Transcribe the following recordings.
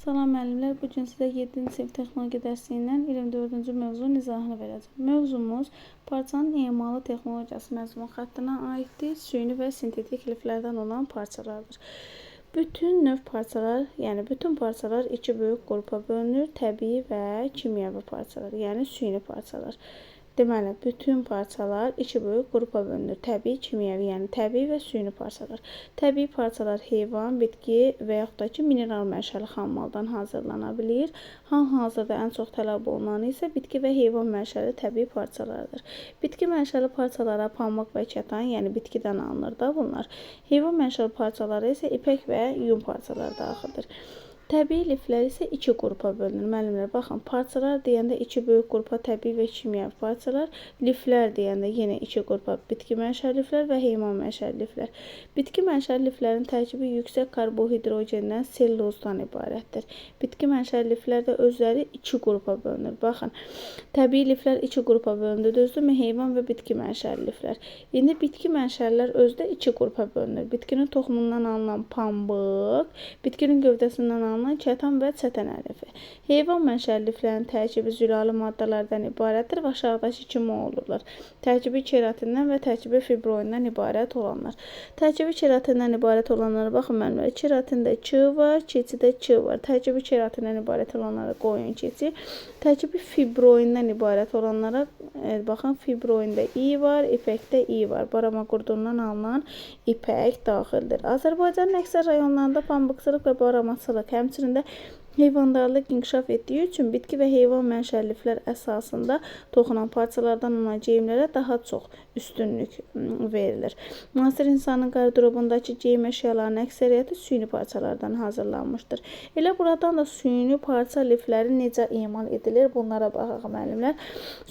Salam müəllimlər, bu gün sizə 7-ci sinif texnologiya dərsliyindən 24-cü mövzunun izahını verəcəm. Mövzumuz parçanın emalı texnologiyası məzmun xəttinə aiddir, süni və sintetik liflərdən olan parçalardır. Bütün növ parçalar, yəni bütün parçalar iki böyük qrupa bölünür: təbii və kimyəvi parçalar, yəni süni parçalar. Deməli, bütün parçalar iki böyük qrupa bölünür. Təbii, kimyəvi, yəni təbii və süni parçalar. Təbii parçalar heyvan, bitki və yaxud da ki, mineral mənşəli xammaldan hazırlana bilir. Hal-hazırda ən çox tələb olunanı isə bitki və heyvan mənşəli təbii parçalardır. Bitki mənşəli parçalara pambıq və kətan, yəni bitkidən alınır da bunlar. Heyvan mənşəli parçalara isə ipək və yun parçaları daxildir. Təbii liflər isə iki qrupa bölünür. Müəllimlər, baxın, parçalar deyəndə iki böyük qrupa təbii və kimyəvi parçalar, liflər deyəndə yenə iki qrupa bitki mənşəli liflər və heyvan mənşəli liflər. Bitki mənşəli liflərin tərkibi yüksək karbohidrogendən, sellulozdan ibarətdir. Bitki mənşəli liflər də özləri iki qrupa bölünür. Baxın, təbii liflər iki qrupa bölündü, düzdürmü? Heyvan və bitki mənşəli liflər. İndi bitki mənşəlilər özü də iki qrupa bölünür. Bitkinin toxumundan alınan pambıq, bitkinin gövdəsindən alınan kətan və çətən əlifi. Heyvan mənşəli liflərin tərkibi zülalı maddələrdən ibarətdir və aşağıdakı kimi olurlar. Tərkibi keratindən və tərkibi fibroindən ibarət olanlar. Tərkibi keratindən ibarət olanlara baxın müəllimlər. Keratində Ç var, keçidə Ç var. Tərkibi keratindən ibarət olanlara qoyun keçi. Tərkibi fibroindən ibarət olanlara baxın, fibroində İ var, ipəkdə İ var. Barama qurdundan alınan ipək daxildir. Azərbaycanın əksər rayonlarında pambıqçılıq və baramaçılıq, həmçinin də heyvandarlıq inkişaf etdiyi üçün bitki və heyvan mənşəli liflər əsasında toxunan parçalardan olan geyimlərə daha çox üstünlük verilir. Müasir insanın qarderobundakı geyim əşyalarının əksəriyyəti süni parçalardan hazırlanmışdır. Elə buradan da süni parça lifləri necə emal edilir, bunlara baxaq müəllimlər.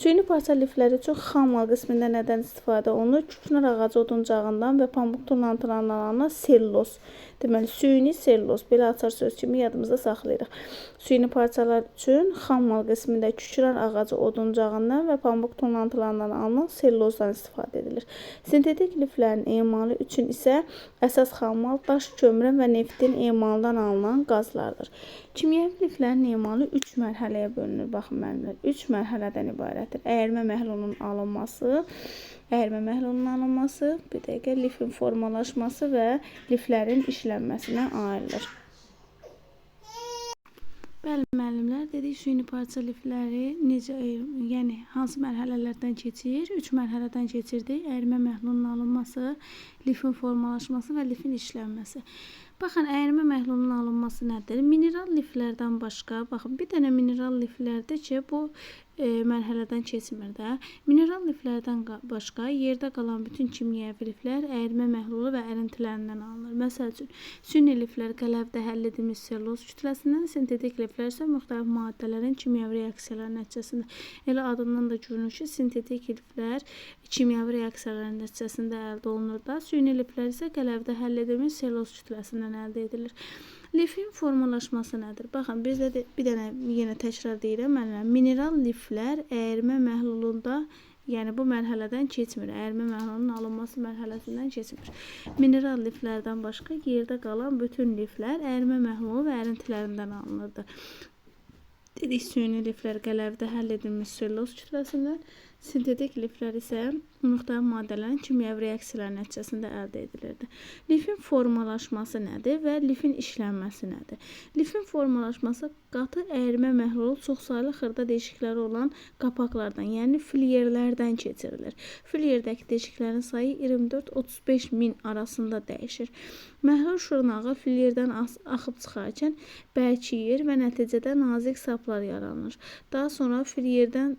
Süni parça lifləri üçün xammal qismində nədən istifadə olunur? Küknar ağacı oduncağından və pambıq tullantılarından alınan selluloz. Deməli, süni selluloz, belə açar söz kimi yadımızda saxlayırıq. Süni parçalar üçün xammal qismində küknar ağacı oduncağından və pambıq tullantılarından alınan sellulozdan istifadə edilir. Sintetik liflərin emalı üçün isə əsas xammal daş kömürün və neftin emalından alınan qazlardır. Kimyəvi liflərin emalı 3 mərhələyə bölünür. Baxın müəllimlər, 3 mərhələdən ibarətdir. Əyirmə məhlulunun alınması, bir dəqiqə, lifin formalaşması və liflərin işlənməsinə ayrılır. Bəli, müəllimlər, dedik süni parça lifləri necə, yəni hansı mərhələlərdən keçir? 3 mərhələdən keçirdi. Ərimə məhlulunun alınması, lifin formalaşması və lifin işlənməsi. Baxın, ərimə məhlulunun alınması nədir? Mineral liflərdən başqa, baxın, bir dənə mineral liflərdir ki, bu mərhələdən keçmir də. Mineral liflərdən başqa yerdə qalan bütün kimyəvi liflər ərimə məhlulu və ərintilərindən alınır. Məsəl üçün, süni liflər qələvdə həll edilmiş selluloz kütləsindən, sintetik liflər isə müxtəlif maddələrin kimyəvi reaksiyaları nəticəsində. Elə adından da görünür ki, sintetik liflər kimyəvi reaksiyaların nəticəsində əldə olunur da. Süni liflər isə qələvdə həll edilmiş selluloz kütləsindən əldə edilir. Lifin formalaşması nədir? Baxın, bizdə də bir dənə yenə təkrar deyirəm, müəllimlər, mineral liflər ərimə məhlulunda, yəni bu mərhələdən keçmir. Ərimə məhlulunun alınması mərhələsindən keçmir. Mineral liflərdən başqa yerdə qalan bütün liflər ərimə məhlulu və ərintilərindən alınırdı. Dedik, süni liflər qələvdə həll edilmiş selluloz kütləsindən, sintetik liflər isə müxtəlif maddələrin kimyəvi reaksiyaları nəticəsində əldə edilirdi. Lifin formalaşması nədir və lifin işlənməsi nədir? Lifin formalaşması qatı ərimə məhlulu çoxsaylı xırda deşikləri olan qapaqlardan, yəni filiyerlərdən keçirilir. Filiyerdəki deşiklərin sayı 24-35 min arasında dəyişir. Məhlul şırnağı filiyerdən axıb çıxarkən bərkiyir və nəticədə nazik saplar yaranır. Daha sonra filiyerdən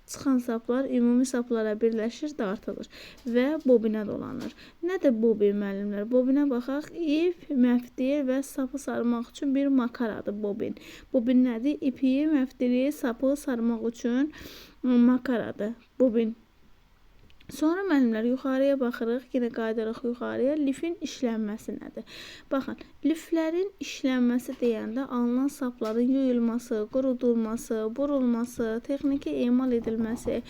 çıxan saplar ümumi saplara birləşir, dartılır və bobinə dolanır. Nədir bobin müəllimlər? Bobinə baxaq. İp, məftil və sapı sarmaq üçün bir makaradır bobin. Bobin nədir? İpi, məftili, sapı sarmaq üçün makaradır bobin. Sonra müəllimlər yuxarıya baxırıq, yenə qayıdırıq yuxarıya. Lifin işlənməsi nədir? Baxın, liflərin işlənməsi deyəndə alınan sapların yuyulması, qurudulması, burulması, texniki emal edilməsi,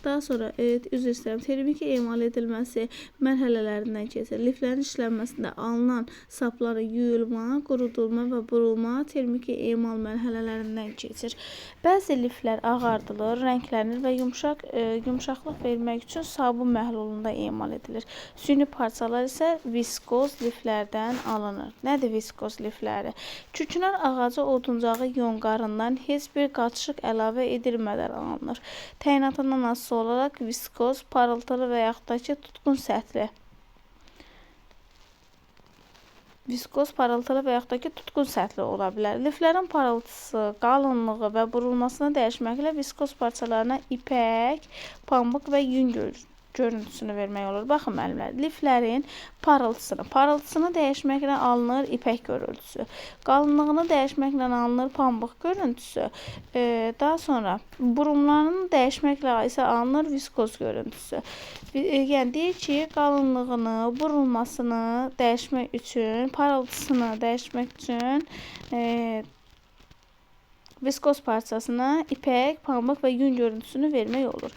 daha sonra üzr istəyirəm, termiki emal edilməsi mərhələlərindən keçir. Liflərin işlənməsində alınan sapların yuyulma, qurudulma və burulma termiki emal mərhələlərindən keçir. Bəzi liflər ağardılır, rənglənir və yumşaqlıq vermək üçün sabun məhlulunda emal edilir. Süni parçalar isə viskoz liflərdən alınır. Nədir viskoz lifləri? Küknar ağacı oduncağı yonqarından heç bir qatışıq əlavə edilmədən alınır. Təyinatından asılı olaraq viskoz, parıltılı və yaxud da ki, tutqun səthli. Viskoz, parıltılı və yaxud da ki, tutqun səthli ola bilər. Liflərin parıltısı, qalınlığı və burulmasını dəyişməklə viskoz parçalarına ipək, pambıq və yün görüntüsünü vermək olur. Baxın müəllimlər, liflərin parıltısını dəyişməklə alınır ipək görüntüsü, qalınlığını dəyişməklə alınır pambıq görüntüsü, daha sonra burumlarını dəyişməklə isə alınır viskoz görüntüsü. Yəni deyir ki, qalınlığını, burulmasını dəyişmək üçün, parıltısını dəyişmək üçün viskoz parçasına ipək, pambıq və yün görüntüsünü vermək olur.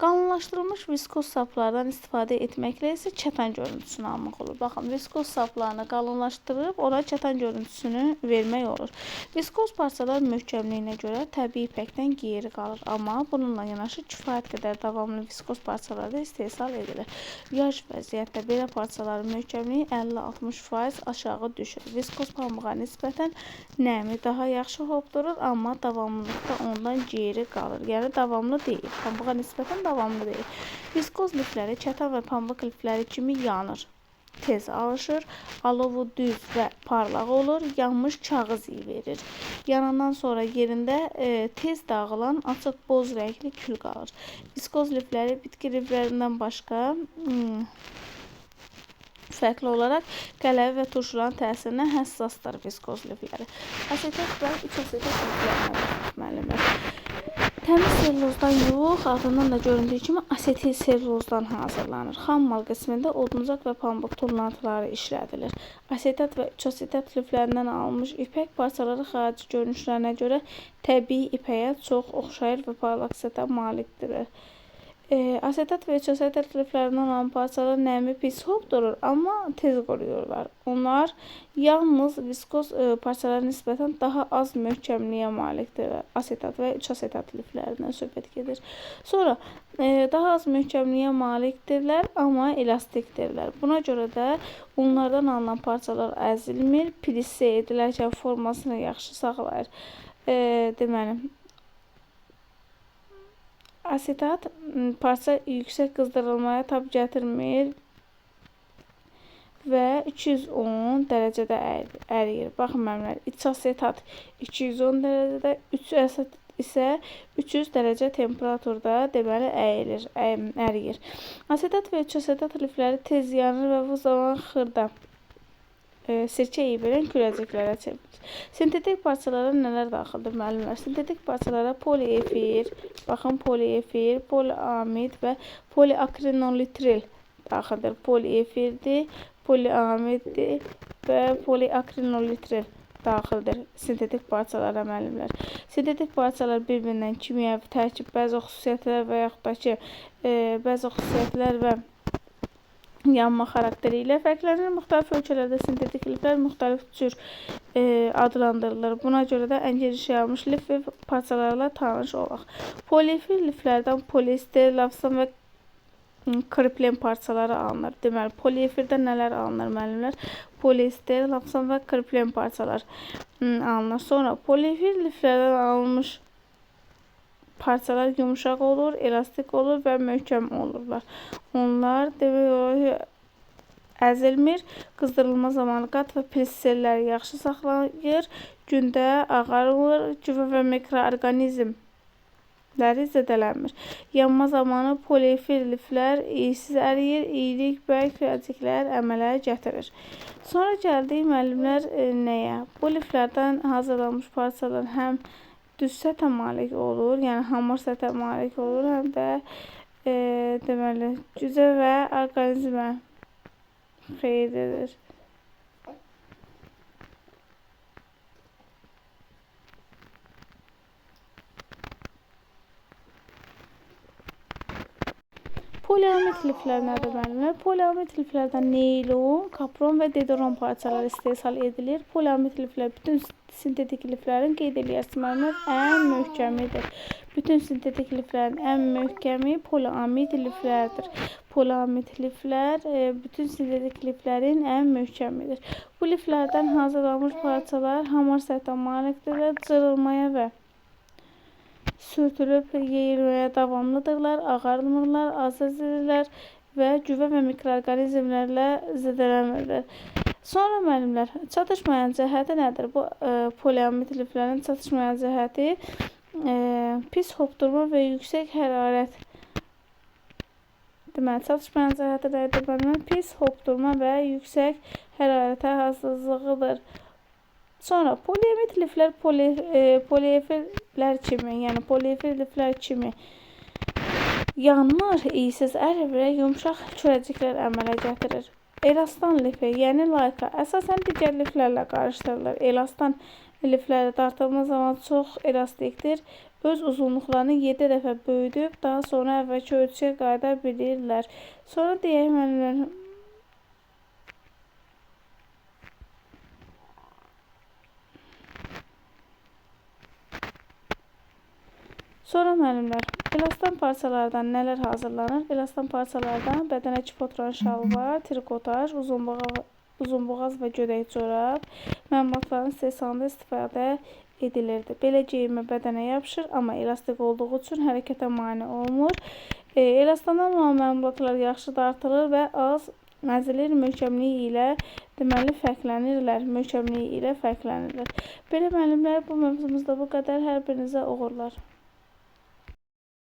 Qalınlaşdırılmış viskoz saplardan istifadə etməklə isə kətan görüntüsünü almaq olur. Baxın, viskoz saplarını qalınlaşdırıb ona kətan görüntüsünü vermək olur. Viskoz parçalar möhkəmliyinə görə təbii ipəkdən geri qalır, amma bununla yanaşı kifayət qədər davamlı viskoz parçaları da istehsal edilir. Yaş vəziyyətdə belə parçaların möhkəmliyi 50-60% aşağı düşür. Viskoz pambığa nisbətən nəmi daha yaxşı hopdurur, amma davamlılıqda ondan geri qalır. Yəni davamlı deyil. Pambığa nisbətən davamlı deyil. Viskoz lifləri kətan və pambıq lifləri kimi yanır. Tez alışır, alovu düz və parlaq olur, yanmış kağız iyi verir. Yanandan sonra yerində tez dağılan açıq boz rəngli kül qalır. Viskoz lifləri bitki liflərindən başqa fərqli olaraq qələvi və turşuların təsirinə həssasdır viskoz lifləri. Asetat və 3 asetat liflərinə baxaq müəllimlər. Təmiz selulozdan yox, adından da göründüyü kimi asetil selulozdan hazırlanır. Xam mal qismində oduncaq və pambıq tullantıları işlədilir. Asetat və 3 asetat liflərindən alınmış ipək parçaları xarici görünüşlərinə görə təbii ipəyə çox oxşayır və parlaq sətə malikdirlər. Asetat və 3 asetat liflərindən olan parçalar nəmi pis hopdurur, amma tez qoruyurlar. Onlar yalnız viskoz parçalara nisbətən daha az möhkəmliyə malikdirlər. Asetat və 3 asetat liflərindən söhbət gedir. Sonra daha az möhkəmliyə malikdirlər, amma elastikdirlər. Buna görə də onlardan alınan parçalar əzilmir, plisse edilərkən formasını yaxşı saxlayır. Deməli, asetat parça yüksək qızdırılmaya tab gətirmir və 210 dərəcədə əriyir. Baxın müəllimlər, 3 asetat 210 dərəcədə, 3 asetat isə 300 dərəcə temperaturda deməli əriyir. Asetat və 3 asetat lifləri tez yanır və bu zaman xırda sirkə iyi verən kürəciklərə çevrilir. Sintetik parçalara nələr daxildir müəllimlər? Sintetik parçalara poliefir, baxın poliefir, poliamid və poliakrinonitril daxildir. Poliefirdir, poliamiddir və poliakrinonitril daxildir sintetik parçalara müəllimlər. Sintetik parçalar bir-birindən kimyəvi tərkib, bəzi xüsusiyyətlər və yaxud da ki, bəzi xüsusiyyətlər və yanma xarakteri ilə fərqlənir. Müxtəlif ölkələrdə sintetik liflər müxtəlif cür adlandırılır. Buna görə də ən geniş yayılmış lif və parçalarla tanış olaq. Poliefir liflərdən poliester, lavsan və kriplen parçaları alınır. Deməli, poliefirdən nələr alınır müəllimlər? Poliester, lavsan və kriplen parçalar alınır. Sonra poliefir liflərdən alınmış parçalar yumuşaq olur, elastik olur və möhkəm olurlar. Onlar demək olar ki, əzilmir. Qızdırılma zamanı qat və plisselləri yaxşı saxlayır. Gündə ağarılır, cüvə və mikroorqanizmləri zədələnmir. Yanma zamanı poliefir liflər iyisiz əriyir, iyilik və kürəciklər əmələ gətirir. Sonra gəldik müəllimlər nəyə? Bu liflərdən hazırlanmış parçalar həm düz səthə malik olur, yəni hamur səthə malik olur, həm də Deməli, gücə və orqanizmə xeyirlidir. Poliamid liflər nədir müəllimlər? Poliamid liflərdən neylon, kapron və dederon parçaları istehsal edilir. Poliamid liflər bütün sintetik liflərin qeyd eləyəsiniz müəllimlər ən möhkəmidir. Bütün sintetik liflərin ən möhkəmi poliamid liflərdir. Poliamid liflər bütün sintetik liflərin ən möhkəmidir. Bu liflərdən hazırlanmış parçalar hamar səhətə malikdirlər, cırılmaya və sürtülüb yeyilməyə davamlıdırlar, ağarmırlar, az əzilirlər və güvə və mikroorqanizmlərlə zədələnmirlər. Sonra müəllimlər, çatışmayan cəhəti nədir? Bu poliamid liflərin çatışmayan cəhəti pis hopdurma və yüksək hərarət. Deməli, çatışmayan cəhəti nədir? Müəllimlər, pis hopdurma və yüksək hərarətə hassaslığıdır. Sonra poliamid liflər poliefirlər kimi, yəni poliefir liflər kimi yanmır, iyisiz ərir və yumşaq kürəciklər əmələ gətirir. Elastan lifi, yəni layka, əsasən digər liflərlə qarışdırılır. Elastan lifləri dartılma zaman çox elastikdir. Öz uzunluqlarını 7 dəfə böyüdüb, daha sonra əvvəlki ölçüyə qayıda bilirlər. Sonra deyək müəllimlər, elastan parçalardan nələr hazırlanır? Elastan parçalardan bədənə kip oturan şalvar, trikotaj, uzunboğaz və gödək corab məmulatların istehsalında istifadə edilirdi. Belə geyimə bədənə yapışır, amma elastik olduğu üçün hərəkətə mane olmur. Elastandan olan məmulatlar yaxşı dartılır və az əzilir, möhkəmliyi ilə deməli fərqlənirlər. Möhkəmliyi ilə fərqlənirlər. Belə müəllimlər, bu mövzumuzda bu qədər. Hər birinizə uğurlar.